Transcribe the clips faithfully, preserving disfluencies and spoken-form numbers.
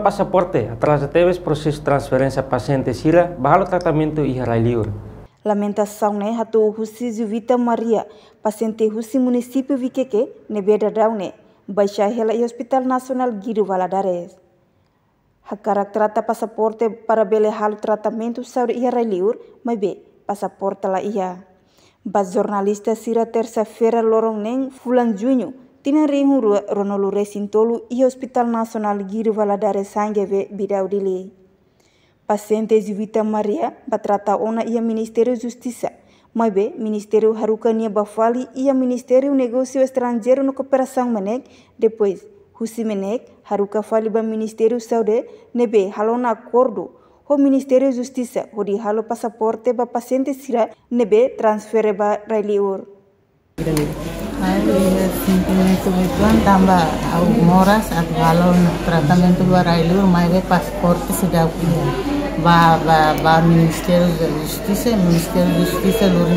Pasaporte atraza tebes prosesu transferénsia pasiente sira ba halo tratamentu iha rai-liur. Lamentasaun ne'e hato'o husi Juvita Maria, pasiente husi munisípiu Viqueque, ne'ebé daudaun ne'e baixa hela iha Hospital Nasionál Guido Valadares. Hakarak trata pasaporte para bele halo tratamentu saúde iha rai-liur, maibé pasaporte la iha. Ba jornalista sira tersa-feira loron neen fulan Juñu, tinan rihun rua ruanulu-resin-tolu iha Hospital Nasionál Guido Valadares Santiago, Bidau, Dili. Pasiente Juvita Maria ba trata ona iha Ministériu Justisa, maibé Ministériu haruka nia ba fali iha Ministériu Negósiu Estranjeiru no Kooperasaun MNEK, depois husi MNEK haruka fali ba Ministériu Saúde ne'ebé halo ona akordu ho Ministériu Justisa hodi halo pasaporte ba pasiente sira ne'ebé transfere ba rai-liur. Ha'u iha sentimentu uitoan tanba ha'u moras atu halo tratamentu ba rai-liur, maibé pasaporte seidauk iha. Ba, ba, ba Ministériu Justisa, Ministériu Justisa lori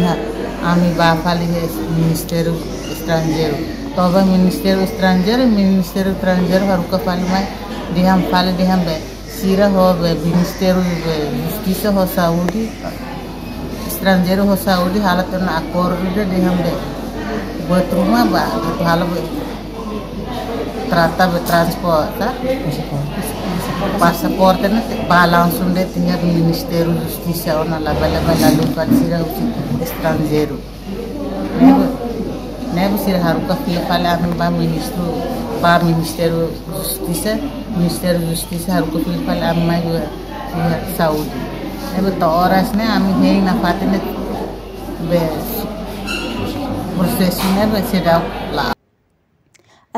ami ba fali iha Ministériu Estranjeiru. To'o ba Ministériu Estranjeiru, Ministériu Estranjeiru haruka fali mai dehan fali dehan be sira ho be Ministériu be Justisa ho Saúde, Estranjeiru ho Saúde halo tiha ona akordu ida dehan be buat ruma ba, atu halo be trata be transporte, pasaporte ne'e ba langsung de'it iha Ministériu Justisa ona, la bele, la bele fali sira husi Estranjeiru. Ne'ebé, ne'ebé sira haruka fila fali ami ba ministru, ba Ministériu Justisa, Ministériu Justisa haruka fila fali ami mai ba, ba Saúde. Ne'ebé to'o oras ne'e ami hein nafatin ne'e be prosesu ne'e be seidauk la'o.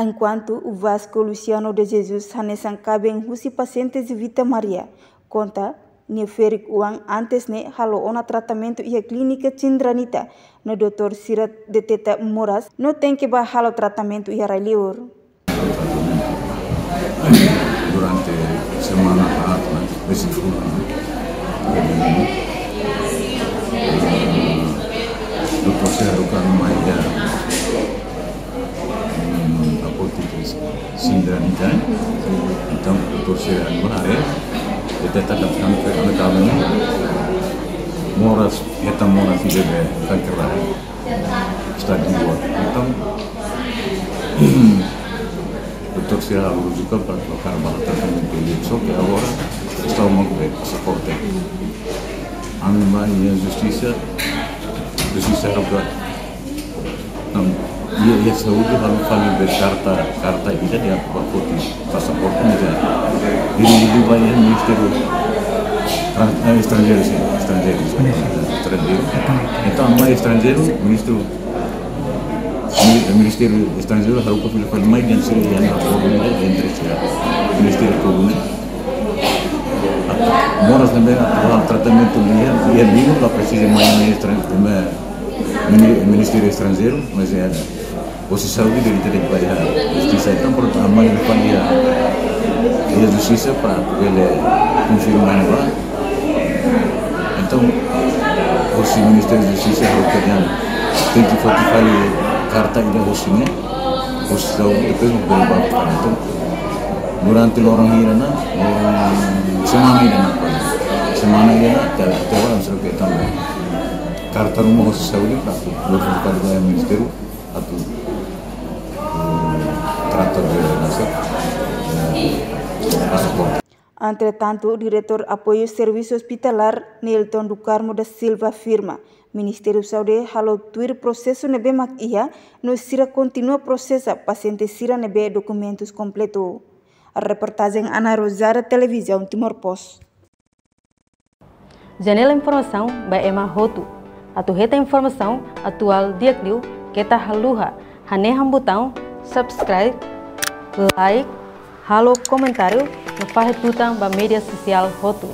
Enkuantu Vasco Luciano de Jesus hanesan kaben husi pasiente Juvita Maria, konta nia ferik-oan antes ne'e halo ona tratamentu iha Klínika Cindranita, no doutór sira deteta moras no tenke ba halo tratamentu iha rai-liur. Durante semana, ah, durante besi fulan, doutór sira haruka mai iha, hmm, apoteku Cindranita. Entaun doutór sira anu haree, deteta katak ami, ami kaben ne'e moras, hetan moras ida be kanker rahim, estádiu dua. Entaun doutór sira halo rujukan para troka ba tratamentu liur, só ke agora estamos com pasaporte. Ami mai iha Justisa, Justisa haruka, entaun iha, iha Saúde halo fali be karta, karta ida dehan ba foti pasaporte, maibé diri, diri ba iha Ministériu Tran-, eh, Estranjeiru, sin, Estranjeiru, Estranjeiru. Entaun mai Estranjeiru, Ministru, Mini-, Ministériu Estranjeiru haruka fila fali mai dehan sira iha ona akordu entre sira, ministériu tolu ne'e. Moras ne'ebé atu halo tratamentu iha, iha liur la presiza mai, mai estran-, mai Mini-, Ministériu Estranjeiru, maibé husi Saúde de'it tenke ba iha Justisa. Entaun, portantu, ami mai fali iha, iha Justisa para bele konfirma ba. Entaun, husi Ministériu Justisa haruka dehan tenke foti fali karta ida husi ne'e, husi Saúde, depois bele ba fali. Entaun, durante loron ida ona, loron semana ida ona, semana ida ona, até, até agora ami seidauk hetan karta ruma husi Saúde para atu lori fali ba ministériu atu, eh, trata be nasa, eh, pasaporte. Entretantu, Diretór Apoiu Servisu Ospitalar, Nilton do Carmo da Silva, afirma Ministériu Saúde halo tuir prosesu ne'ebé mak iha, no sira kontinua prosesa pasiente sira ne'ebé dokumentus kompletu. Reportajen Ana Rosada, Televizaun Timor Post. Janela informasaun ba ema hotu. Atu hetan informasaun atuál di'ak liu, keta haluha hanehan butaun subscribe, like, halo komentáriu, no fahe tutan ba média sosiál hotu.